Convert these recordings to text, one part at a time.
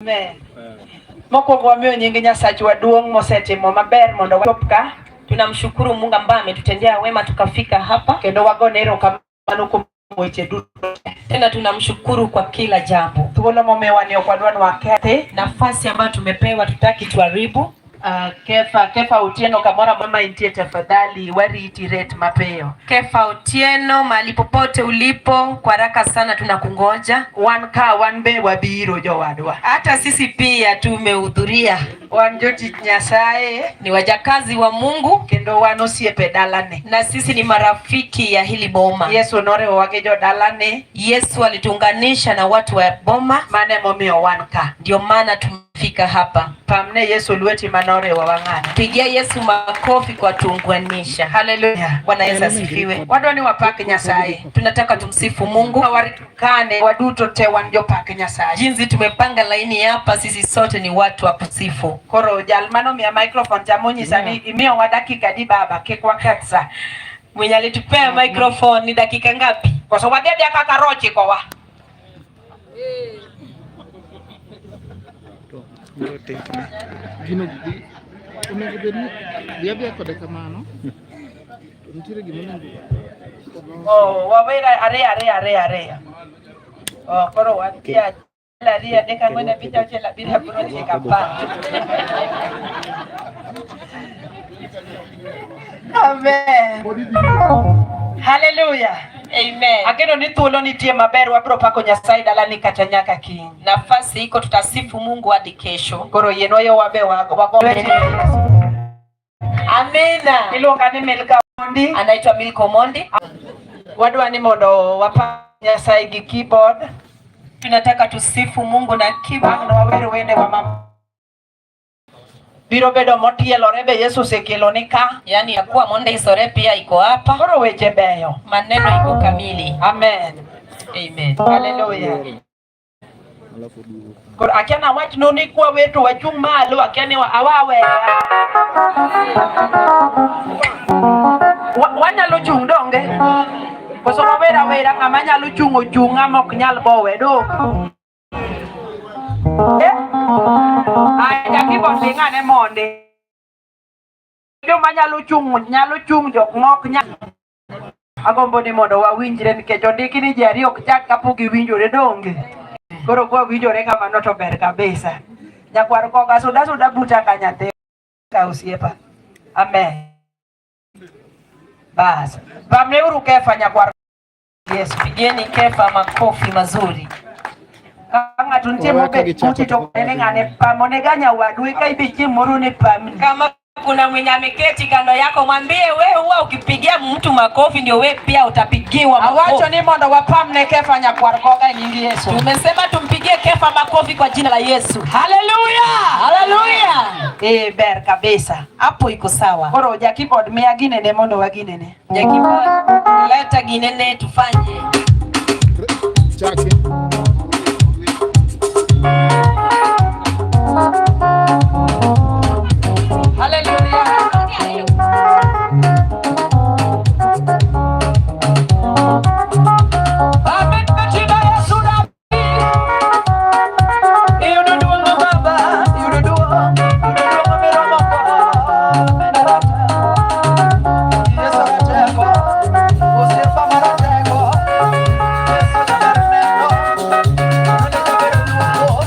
Amen. Mokwongo wamiyo nying Nyasachwa duong' mosetimo maber mondo wachop ka. Tunamshukuru Mungu ambaye ametutendea wema tukafika hapa. Kendo wagone erokamano kuom weche duto. Tena tunamshukuru kwa kila jambo. Thuolo momiwa ni ok wadwa ni wakethi. Nafasi ambayo tumepewa tutaki tuharibu. Kefa Otieno kamoro amora intie tafadhali wariti ret mapiyo. Kefa Otieno, mahali popote ulipo, kwa haraka sana tunakungoja. Wan ka wan be wabiro jowadwa. Hata sisi pia tumehudhuria. Wan jotich Nyasaye. Ni wajakazi wa Mungu. Kendo wan osiepe dalane. Na sisi ni marafiki ya hili boma. Yesu noriwowa gi jodalane. Yesu alituunganisha na watu wa boma. Mano emomiyo wan ka. Ndio maana tumefika hapa. Pamne Yesu lweti manoriwowa ng'ano. Pigia Yesu makofi kwa tuunganisha. Haleluya. Bwana Yesu asifiwe. Wadwa ni wapak Nyasaye. Tunataka tumsifu Mungu. Kane waduto te wan jopak Nyasaye. Jinsi tumepanga laini hapa, sisi sote ni watu wa kusifu. Koro jal manomiya microphone cha monyisa ni imiyowa dakika di baba kik waketh sa. Mwenye alitupea microphone ni dakika ngapi? Koso wadhi adhiya kaka roho ochikowa. Gino onego bed ni dhi adhiya kode kamano. To nitiere gima onego Oh, wawer ariyo ariyo ariyo ariyo. Oh, koro wan gi achiel ariyo adek ang'wen abich auchiel abiriyo aboro ochiko apar. Amen. Haleluya. Amen. Ageno ni thuolo nitie maber wabiro pako Nyasaye dalani kata nyaka kiny. Nafasi iko, tutasifu Mungu hadi kesho. Koro yienwa yo wabe wago. Amina. Iluonga ni Milka Omondi. Anaitwa Milka Omondi. Wadwa ni mondo wapak Nyasaye gi keyboard. Tunataka tusifu Mungu na keyboard. Bang' wawer wende wa mam biro bedo motielore be Yesu osekelo ni ka. Yani ya kuwa mondisore pia iko hapa. Koro weche beyo. Maneno iko kamili. Amen. Amen. Haleluya. Koro akia nawachnu ni kwa wetu wachung' malo akia ni awawe. Wanyalo chung' donge? Koso wawer awera ng'ama nyalo chung' ochung' ng'ama ok nyal bowe donge? Eh? Aya keyboard ling' ane monde. Joma nyalo chung' nyalo chung' jok mok nyal. Agombo ni mondo wawinjre nikech ondiki ni ji ariyo ok chak kapok giwinjore donge. Koro kwa winjore kamano to ber kabisa. Nyakwar koga suda suda buta ka nyathi ka osiepa. Amen. Bas. Pamneuru Kefa nyakwar Yesu. Pigeni Kefa makofi mazuri. Ka ng'ato nitie Waweka mobet gichako buti to to nene ng'ane pamone ga nyawadu eka ibi chieng' moro ni pamni. Kama kuna mwenye ameketi kando yako, mwambie we huwa ukipigia mtu makofi ndio we pia utapigiwa Awacho makofi. ni mondo wapamne Kefa nyakwar koga e nying Yesu. Tumesema tumpigie Kefa makofi kwa jina la Yesu. Haleluya! Haleluya! Eh, ber kabisa. Hapo iko sawa. Koro ja keyboard miya ginene mondo waginene. Ja keyboard, leta ginene tufanye. Chake. Haleluya. Amen. Katika Yesu na Iyudo duong' Baba, iyudo duong', iyudo duong' miromo kod Yesu ratego, osiepa maratego, Yesu jaber neno, Yesu jaber luongo.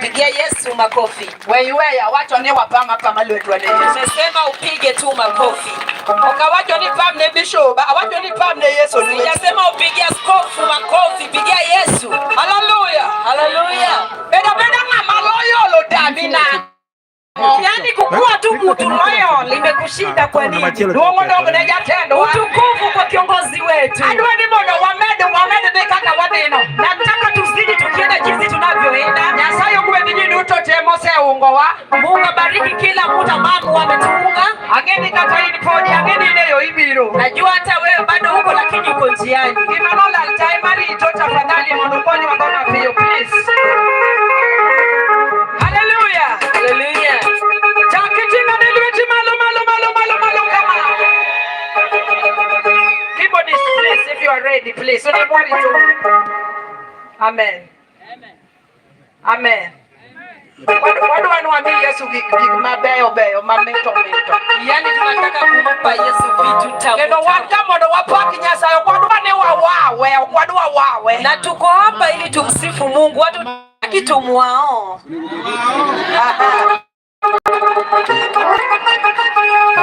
Pigia Yesu makofi. Wewe wacho ni wapanga panga lwetwa ne Yesu. Nimesema upige tu makofi. Okawacho ni pam ne bishop, awacho ni pam ne Yesu. Sijasema upigie askofu makofi, pigia Yesu. Haleluya. Haleluya. Beda beda mama loyolo damina. Yaani kukua tu mtu loyal imekushinda kwa nini? Duongo dongo ne jatendo. Utukufu kwa kiongozi wetu. Adwa ni mondo wamed wamed dhi kaka wadhino. Nataka tuzidi tukienda jinsi tunavyoenda. Nyasaye ogwedhi ji duto te moseungowa. Mungu abariki kila mtu ambaye wametuunga. Ang'e ni kata in podi, ang'e ni in e yo ibiro. Najua hata wewe bado uko lakini uko njiani. Gima nolal cha ema rito tafadhali mondo ukonywa go mapiyo please. Haleluya. Haleluya. Chak iting'o ne lweti malo malo malo malo malo kama. Keyboardist please if you are ready please. Unimwarito. Amen. Amen. Wadwa ni wami Yesu gik gik mabeyo beyo mamito mito. Yaani tunataka kumpa Yesu vitu tamu. Kendo wan tamu. ka mondo wapak Nyasaye ok wadwa ni wawawe, ok wadwa wawe. Na tuko hapa ili tumsifu Mungu, hatutaki tumwao.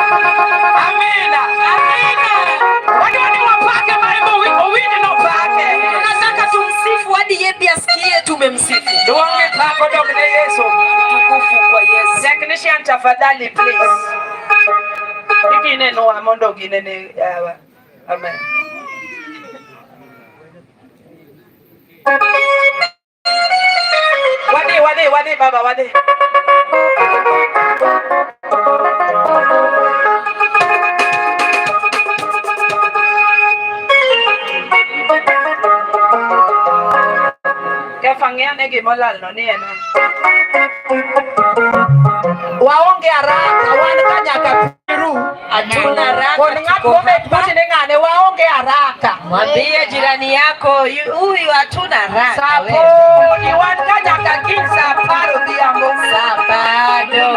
Amina. Amina. Wadwa ni wapake ma owinj nopake. Tunataka tumsifu hadi yeye pia asikie tumemsifu. Duong' gi pak odog ne Yesu. Tukufu kwa Yesu. Technician tafadhali please. Ikinenwa mondo ginene yawa. Amen. Wadhi wadhi wadhi baba wadhi. Kefa ng'iyane gimolalno ni en ang'o? Waonge haraka wan ka nyaka piru. Hatuna haraka. Kon ng'at tuko mobet hapa. buti ni ng'ane waonge haraka. Mwambie jirani yako huyu hatuna haraka wewe. Saponi wan ka nyaka kiny sa apar odhiambo. Saa bado.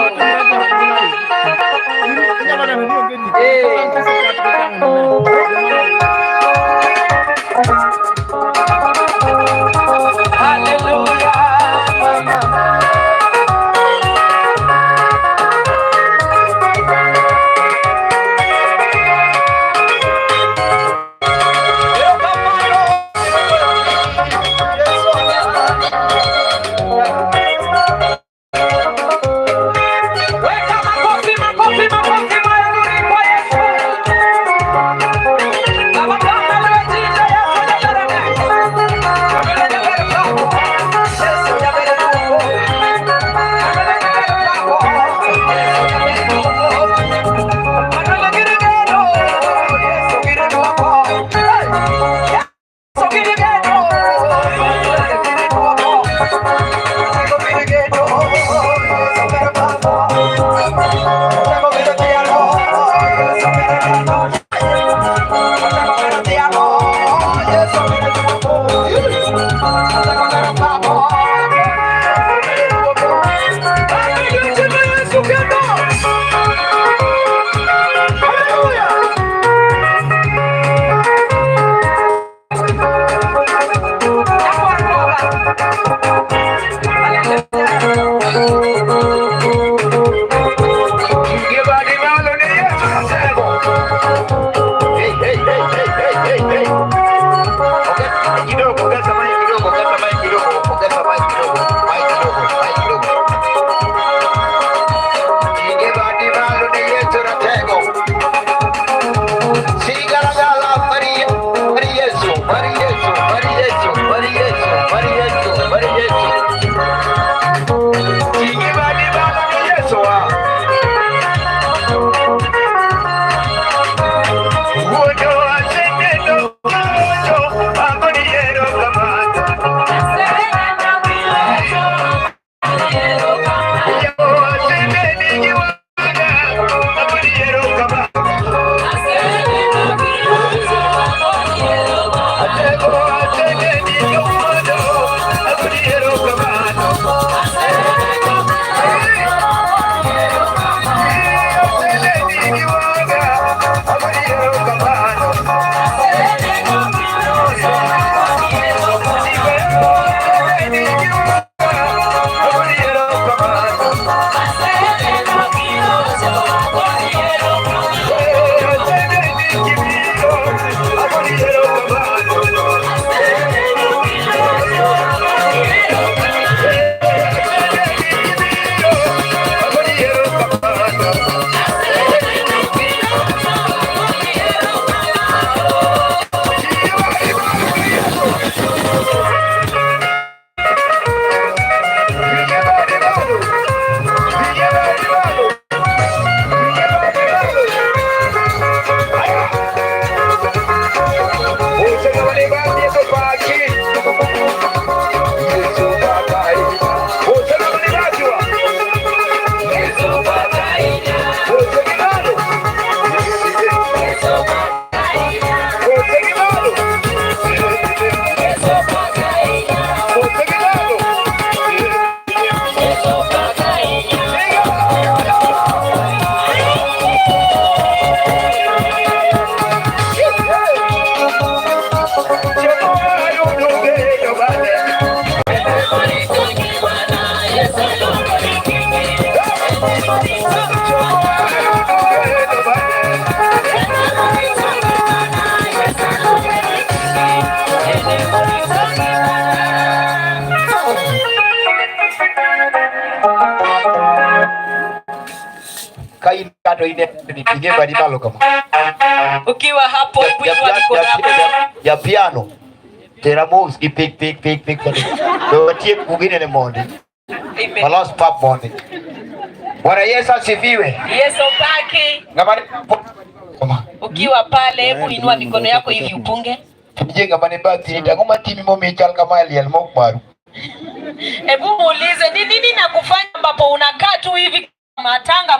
Weka makofi, makofi, makofi mazuri kwa Yesu. Baba kama lwetija Yesu jaberane. Jamele jabere kwako. Yesu jabere kwako. Jamele jabere kwako. Yesu jabere kwako. Manole girigeno. Yesu girigwako. Hey! Yesu girigeno. Yesu girigwako. Yesu girigeno. Yesu girigwako. Hey, hey, hey, hey, hey, hey, hey. Kidogo, ongeza mic kidogo, ongeza mic kidogo, ongeza mic kidogo, mic kidogo, mic kidogo. Tinge badi malo ne Yesu ratego. Sigalagala Maria, Maria Yesu, Maria Yesu, Maria Yesu, Maria Yesu, Maria Yesu, Maria Yesu. Tinge badi malo ne Yesu ah. Woto asendendo, woto agoniero kamano. Yo asendeni jiwaga, agoniero kamano. Atego asendeni yomodo, agoniero kamano. Asendeni jiwaga, agoniero kamano. Asendeni jiwaga, agoniero kamano. Asendeni kibiro, agoniero kamano. Agoniero kamano. Ka in kado ine nipigie badi malo kama. Ukiwa hapo kuinua mikono yako. Ja piano. Tera moves gi pik pik pik pik. Do watiek bugine ne mondi. Amen. Walos pap mondi. Bwana Yesu asifiwe. Yesu paki. Ng'ama ni kama. Ukiwa pale, hebu inua mikono yako hivi upunge. Tije ng'ama ni bathi ni tang'o matimi momiyo ichal kama liel mok maru. Hebu muulize ni nini nakufanya ambapo unakaa tu hivi matanga.